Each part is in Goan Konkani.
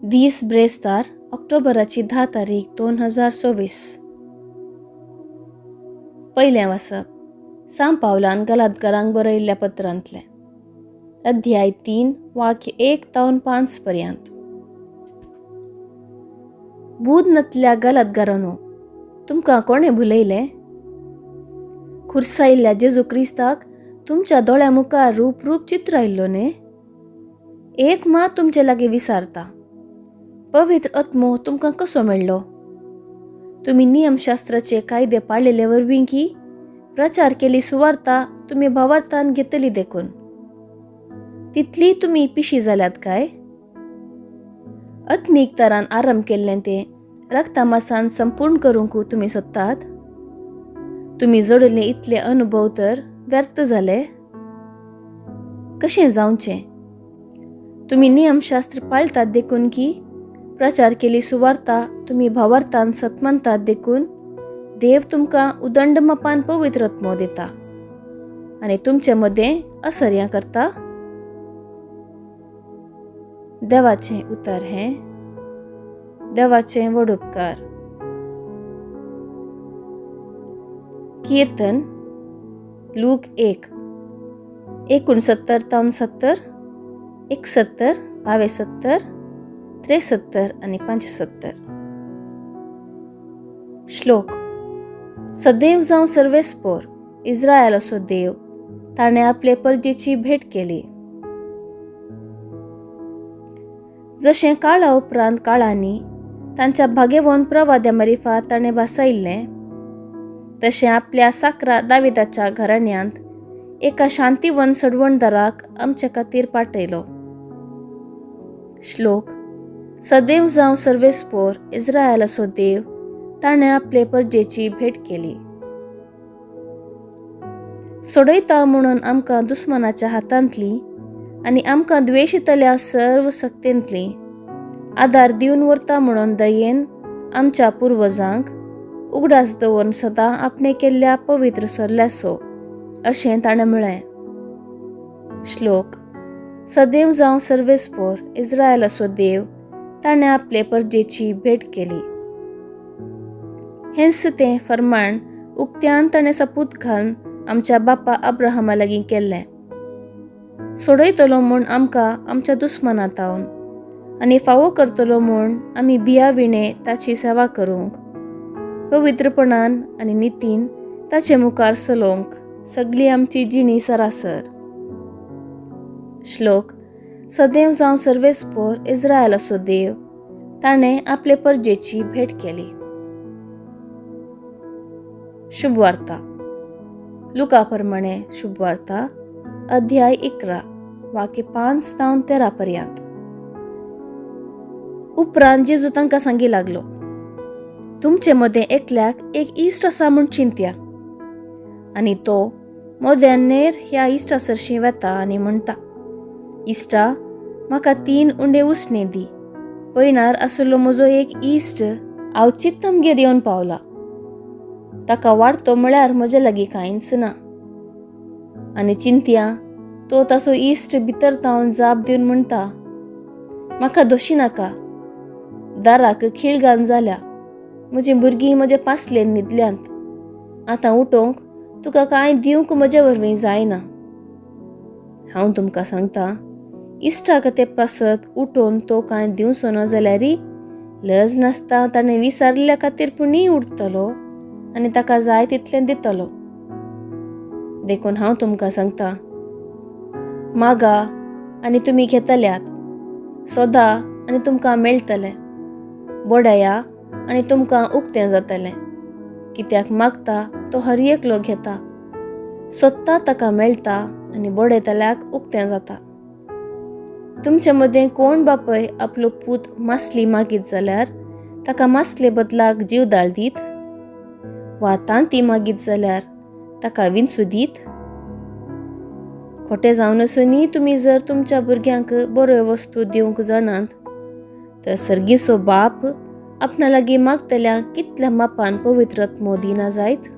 दीस ब्रेस्तार ऑक्टोबराची 10 तारीख 2024. पयलें वाचप सांव पावलान गलातकारांक बरयल्ल्या पत्रांतलें, अध्याय 3 वाक्य 1 तावन 5 पर्यंत. बूद नतल्या गलातगारांनो, तुमकां कोणें भुलयलें? खुर्सायल्ल्या जेजू क्रिस्ताक तुमच्या दोळ्या मुखार रूप रूप चित्रायल्लो न्ही? एक मात तुमचे लागीं विसारता, पवित्र आत्मो तुमकां कसो मेळ्ळो? तुमी नियमशास्त्राचे कायदे पाळिल्ले वरवीं की प्रचार केली सुवार्ता तुमी भावार्थान घेतली देखून तितली तुमी पिशी जाल्यात काय? आत्मीक तरान आरंभ केल्लें तें रक्तामासान संपूर्ण करूंक तुमी सोदतात? तुमी जोडिल्ले इतले अनुभव तर व्यर्थ जाले? कशें जावचें? तुमी नियमशास्त्र पाळटात देखून की प्रचार केली सुवार्ता तुमी भावार्थान सतमानतात देखून देव तुमकां उदंड मापान पवित्र आत्मो दिता आनी तुमचे मदें असर्यां करता. देवाचें उतर हें देवाचें व्हड उपकार. किर्तन लूक 1 69 तावन 70 71 72 73 आनी 75. श्लोक. सदैव जावं सर्वेस्पोर इस्रायल असो देव, ताणें आपले परजेची भेट केली. जशें काळा उपरांत काळांनी तांच्या भागेवन प्रवाद्या मरिफात ताणें भासायिल्लें, तशें आपल्या साकरा दाविदाच्या घराण्यांत एका शांतीवन सडवणदाराक आमचे खातीर पाठयलो. श्लोक. सदैव जावं सर्वेस्पोर इस्रायल असो देव, ताणें आपले परजेची भेट केली. सोडयता म्हणून आमकां दुस्मानाच्या हातांतली आनी आमकां द्वेशितल्या सर्व सक्तेंतली आदार दिवन व्हरता म्हणून दयेन आमच्या पुर्वजांक उगडास दवरून सदां आपणे केल्ल्या पवित्र सरल्यासो अशें ताणें म्हळें. श्लोक. सदैव जावं सर्वेस्पोर इस्रायल असो देव, ताणें आपले परजेची भेट केली. हेंच तें फर्माण उक्त्यान ताणें सपूत घालून आमच्या बापा अब्राहमा लागीं केल्लें, सोडयतलो म्हूण आमकां आमच्या दुस्माना तावन आनी फावो करतलो म्हूण आमी बिया विणे ताची सेवा करूंक पवित्रपणान आनी नितीन ताचे मुखार चलोवंक सगळी आमची जिणी सरासर. श्लोक. सदैव जावं सर्वेस्पोर इस्रायल असो देव, ताणें आपले परजेची भेट केली. शुभवार्ता. लुका प्रमाणे शुभवार्ता अध्याय 11 वाक्य 5 तावन 13 पर्यंत. उपरांत जेजू तांकां सांगी लागलो, तुमचे मदें एकल्याक एक इश्ट आसा म्हूण चिंत्या, आनी तो मोद्यान ह्या इश्टा सरशीं वेता आनी म्हणटा, इश्टा म्हाका 3 उंडे उसणे दी, पयणार आशिल्लो म्हजो एक इश्ट अवचीत आमगेर येवन पावला, ताका वाडतो म्हळ्यार म्हजे लागीं कांयच ना. आनी चिंत्या तो ताचो इश्ट भितर तावन जाप दिवन म्हणटा, म्हाका दोशी नाका, दाराक खीळ घालून जाल्या, म्हजीं भुरगीं म्हजे पासलेन न्हिदल्यांत, आतां उठोवंक तुका कांय दिवंक म्हजे वरवीं जायना. हांव तुमकां सांगता, इश्टाक ते पासत उठोवन तो कांय दिवचो ना जाल्यारय लज नासता ताणें विसारिल्ल्या खातीर पुणीय उठतलो आनी ताका जाय तितलें दितलो. देखून हांव तुमकां सांगता, मागा आनी तुमी घेतल्यात, सोदा आनी तुमकां मेळटलें, बडया आनी तुमकां उक्तें जातलें. कित्याक मागता तो हर एकलो घेता, सोदता ताका मेळटा आनी बडयतल्याक उक्तें जाता. तुमचे मदें कोण बापय आपलो पूत मासली मागीत जाल्यार ताका मासले बदलाक जीवदाळ दीत, वा तांती मागीत जाल्यार ताका विंचू दीत? खोटें जावन आसूनय तुमी जर तुमच्या भुरग्यांक बऱ्यो वस्तू दिवंक जाणात तर सर्गीचो बाप आपणा लागीं मागतल्यांक कितल्या मापान पवित्र आत्मो दिना जायत?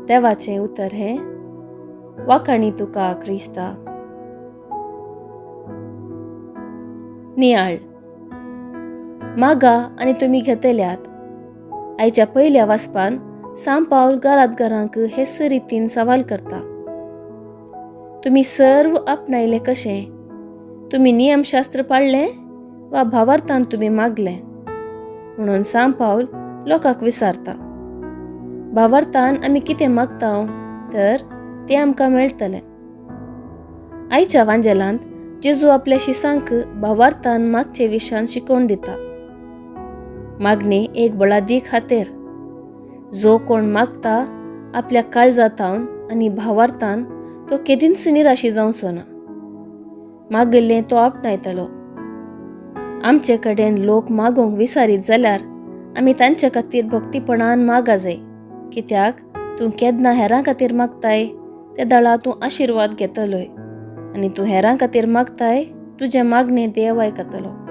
देवाचें उतर हें वाखाणी तुका क्रिस्ता. नियाळ. मागा आनी तुमी घेतल्यात. आयच्या पयल्या वाचपान सांत पावल घरात घरांक हेच रितीन सवाल करता. तुमी सर्व आपणायलें कशें? तुमी नियमशास्त्र पाळ्ळें वा भावार्थान तुमी मागलें? म्हणून सांत पावल लोकांक विचारता. भावार्थान आमी कितें मागता तर तें आमकां मेळटलें. आयच्या वांजेलांत जेजू आपल्या शिसांक भावार्थान मागचे विशयान शिकोवन दिता. मागणी एक बळादीक खातीर. जो कोण मागता आपल्या काळजांत आनी भावार्थान तो केदींच निराशी जावचो ना. मागिल्लें तो आपणायतलो. आमचे कडेन लोक मागूंक विसारीत जाल्यार आमी तांचे खातीर भक्तीपणान मागा जाय. कित्याक तूं केन्ना हेरां खातीर मागताय ते दळा तूं आशिर्वाद घेतलोय आनी तूं हेरां खातीर मागताय तुजें मागणें देव आयकतलो.